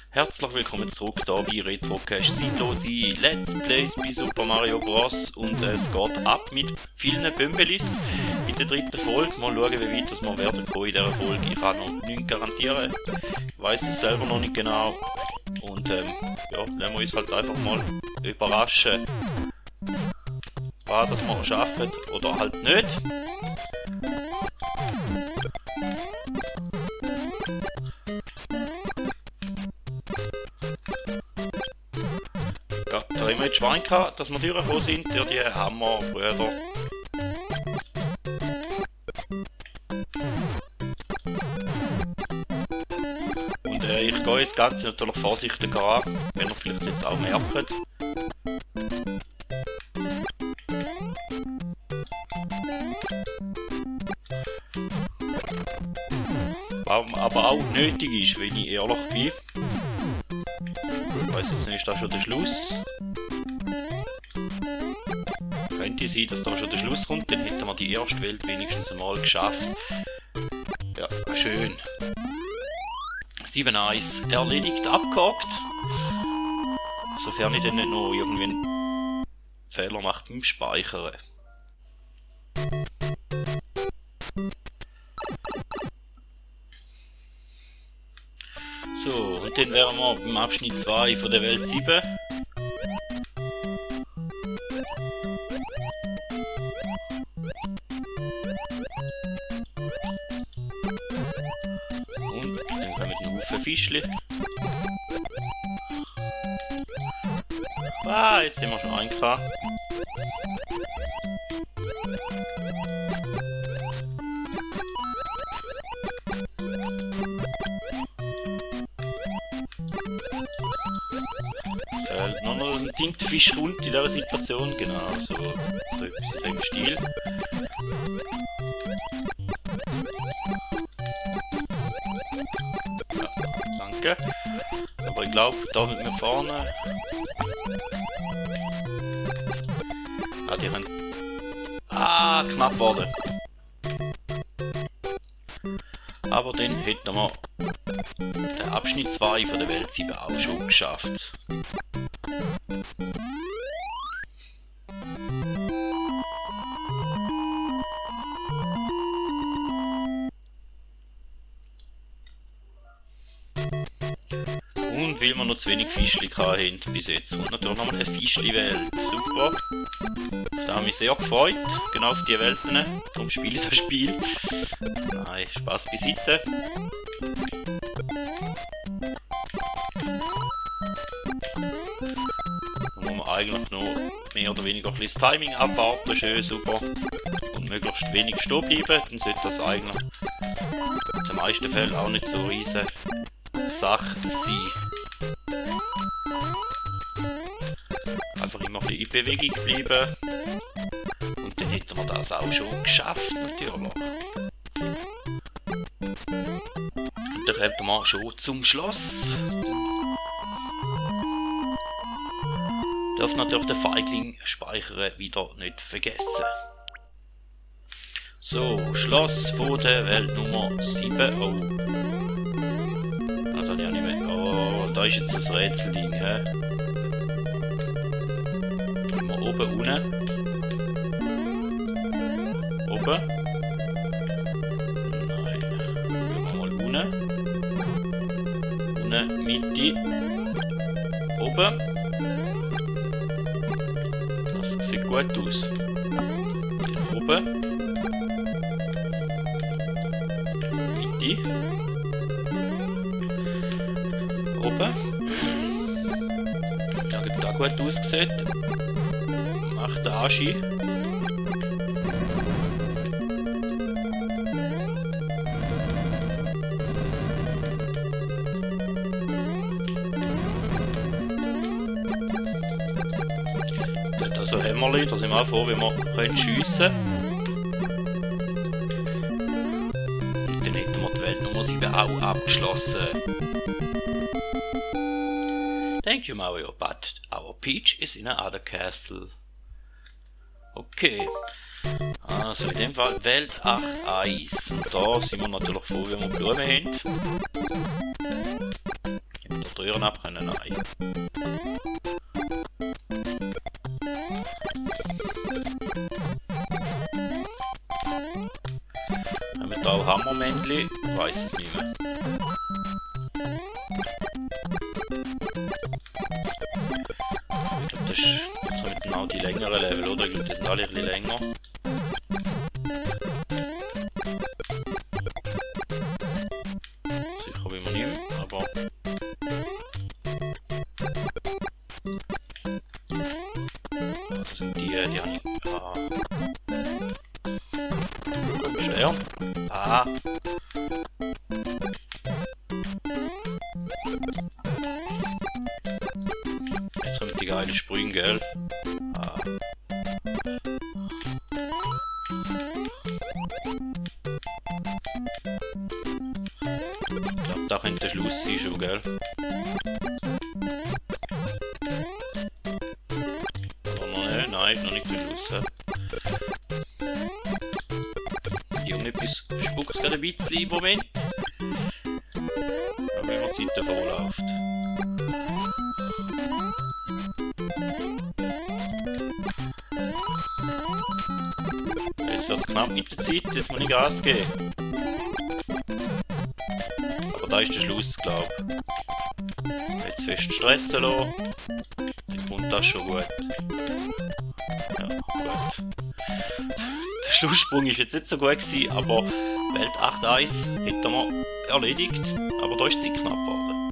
Herzlich willkommen zurück da bei Retrocast Zeitlose Let's Plays bei Super Mario Bros. Und es geht ab mit vielen Bömbelis in der dritten Folge. Mal schauen, wie weit wir werden kommen in dieser Folge. Ich kann noch nichts garantieren. Ich weiss es selber noch nicht genau. Und ja, lassen wir uns halt einfach mal überraschen, was das wir schaffen oder halt nicht. Ja, da haben wir jetzt Schwein gehabt, dass wir durchgekommen sind, durch die Hammerbrüder. Und ich gehe jetzt ganz natürlich vorsichtig an, wenn ihr vielleicht jetzt auch merkt. Was aber auch nötig ist, wenn ich ehrlich bin. Ich weiss jetzt nicht, ist das schon der Schluss? Könnte sein, dass da schon der Schluss kommt, dann hätten wir die erste Welt wenigstens einmal geschafft. Ja, schön. 7-1 erledigt, abgehakt. Sofern ich dann nicht noch irgendwie einen Fehler mache beim Speichern. So, und dann wären wir beim Abschnitt 2 von der Welt 7. Und dann kommen noch ein Haufen Fischli. Ah, jetzt sind wir schon eingefahren. Noch ein Tintenfisch kommt in dieser Situation, genau, so etwas in dem Stil. Ja, danke. Aber ich glaube, da mit mir vorne... Ah, die haben... Ah, knapp geworden. Aber dann hätten wir den Abschnitt 2 von der Welt 7 auch schon geschafft. Und weil wir noch zu wenig Fischli hatten bis jetzt, und natürlich nochmal eine Fischli-Welt. Super. Da habe ich mich sehr gefreut, genau auf diese Welten. Darum spiele ich das Spiel. Nein, Spaß beiseite. Da muss man eigentlich noch mehr oder weniger ein bisschen das Timing abwarten, schön, super. Und möglichst wenig stehen bleiben, dann sollte das eigentlich in den meisten Fällen auch nicht so riesig Sache sein. Einfach immer ein bisschen in Bewegung bleiben. Und dann hätten wir das auch schon geschafft, natürlich. Und dann kommen wir schon zum Schloss. Darf natürlich den Feigling speichern wieder nicht vergessen. So, Schloss von der Welt Nummer 7. Oh. Ah, da ja nicht mehr. Oh, da ist jetzt das Rätselding, hä? Gehen wir oben, unten. Oben. Nein. Gehen wir mal unten. Unten, Mitte. Oben. Das sieht gut aus. Oben. Mitte. Oben. Ja, hat da gut ausgesehen. Macht den Aschi. Dort also Hämmerli, da sind wir auch froh, wie wir schiessen können. Dann hätten wir die Welt Nummer 7 auch abgeschlossen. Thank you, Mario, but our Peach is in another castle. Okay. Also in dem Fall Welt 8 Eis. Und da sind wir natürlich froh, wenn wir Blumen haben. die Röhren ab können? Nein. Haben wir da auch Hammermännchen? Ich weiß es nicht mehr. Ich glaube, das ist so mit genau die längeren Level, oder? Ich glaube, das sind alle ein bisschen länger. Sicher wie man nicht mehr, aber... Das sind die habe ich... Komm schwer. Jetzt kommen die geile Sprünge, gell? Ich glaube, da könnte der Schluss sein schon, gell? Oder noch nicht? Nein, noch nicht der Schluss. Irgendetwas spuckt gerade ein bisschen im Moment. Aber wenn man die Zeit davon läuft. Jetzt wird es knapp mit der Zeit, jetzt muss ich Gas geben. Aber da ist der Schluss, glaube ich. Jetzt fest stressen lassen. Dann kommt das schon gut. Ja, gut. Der Schlusssprung war jetzt nicht so gut gewesen, aber Welt 8.1 hätten wir erledigt. Aber da ist die Zeit knapp geworden.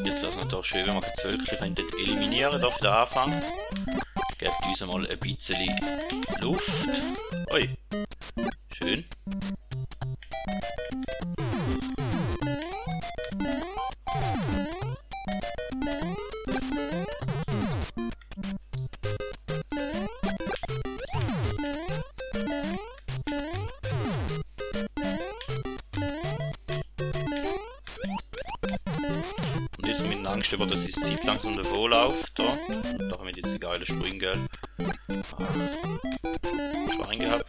Jetzt wäre es natürlich schön, wenn wir das Völkchen eliminieren auf den Anfang. Gebt uns mal ein bisschen Luft. Ui, schön. Und jetzt mit Angst über, dass es Zeit langsam davon läuft. Da haben wir jetzt die geile Sprünge, gell? Schwein gehabt.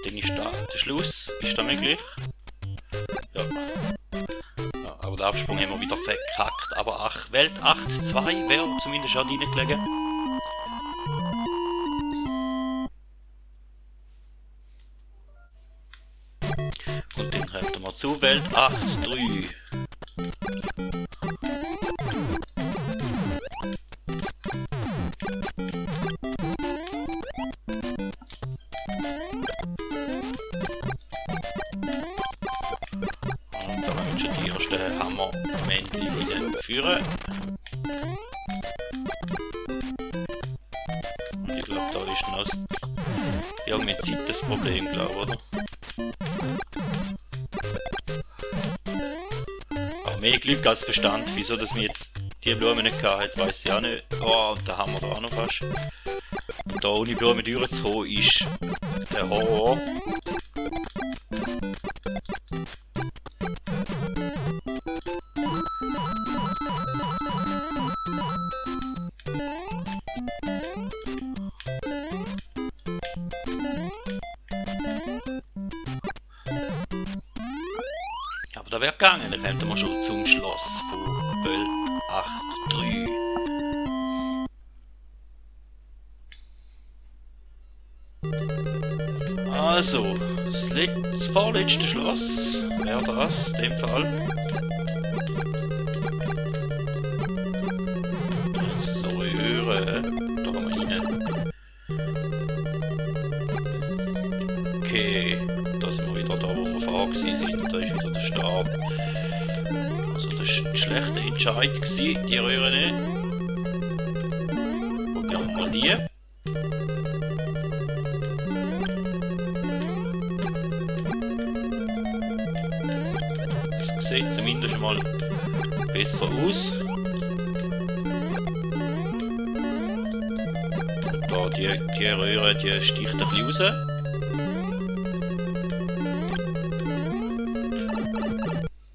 Dann ist da der Schluss. Ist das möglich? Ja. Ja, aber den Absprung haben wir wieder verkackt. Aber ach, Welt 8.2 wäre zumindest schon reingelegen. Und dann kommen wir zu Welt 8.3. Und da haben wir schon die ersten Hammermännchen führen. Und ich glaube, da ist noch irgendwie Zeit das Problem, glaube ich, oder? Aber mehr Glück als Verstand, wieso dass wir jetzt die Blumen nicht gehabt haben, weiss ich auch nicht. Oh, und da haben wir da auch noch fast. Und da ohne Blumen durchzukommen ist der Horror. Aber da wäre gegangen, dann könnten wir schon zum Schloss von Welt 8.3. Also, das vorletzte Schloss wäre das, in dem Fall. Jetzt so hören, da haben wir rein. Okay, da sind wir wieder da, wo wir vorher sind, da ist wieder der Stab. Also das war ein schlechter Entscheid, die Röhre nicht. Probieren wir die. sieht zumindest mal besser aus. Da, die Röhre, die sticht ein bisschen raus.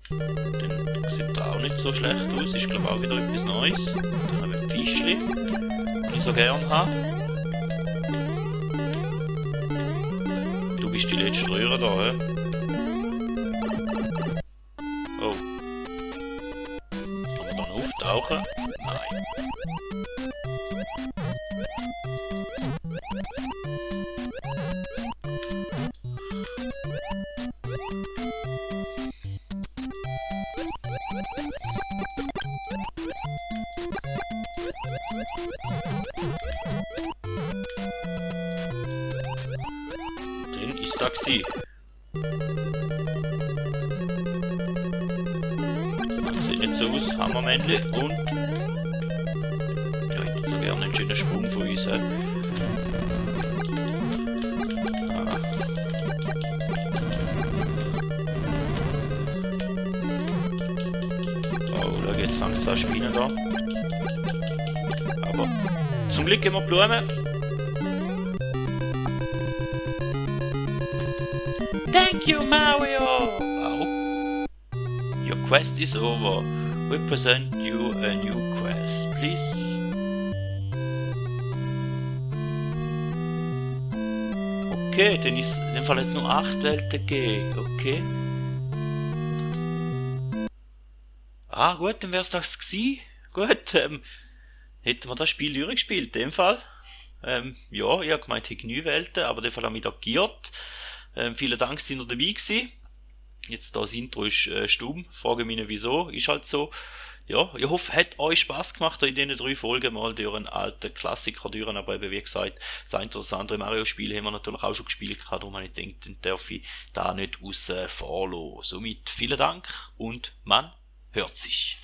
Dann sieht er auch nicht so schlecht aus, ist glaube ich auch wieder etwas Neues. Dann haben wir ein Fischli, das ich so gerne habe. Du bist die letzte Röhre da, hä? Oh. Kann man dann auftauchen? Nein. Drin ist da gsi. Sieht nicht so aus, Hammermännle und ja, ich hätte so gerne einen schönen Sprung von uns. He. Oh, schau, jetzt fängt es an zu spielen da. Aber zum Glück immer Blumen. Thank you, Mario! Oh. Your quest is over. We present you a new quest, please. Okay, dann ist in dem Fall jetzt nur 8 Welten gegeben. Okay. Ah, gut, dann wär's das gewesen. Gut, hätten wir das Spiel durchgespielt, in dem Fall. Ja, ich habe gemeint, ich hätte 9 Welten, aber in dem Fall habe ich da geirrt. Vielen Dank, dass ihr dabei gewesen. Jetzt das Intro ist stumm, frage mich nicht wieso, ist halt so. Ja, ich hoffe, hat euch Spaß gemacht, in diesen 3 Folgen mal durch einen alten Klassiker durch, aber eben wie gesagt, das ein oder das andere Mario-Spiel haben wir natürlich auch schon gespielt, darum habe ich gedacht, dann darf ich da nicht außen vor lassen. Somit vielen Dank und man hört sich.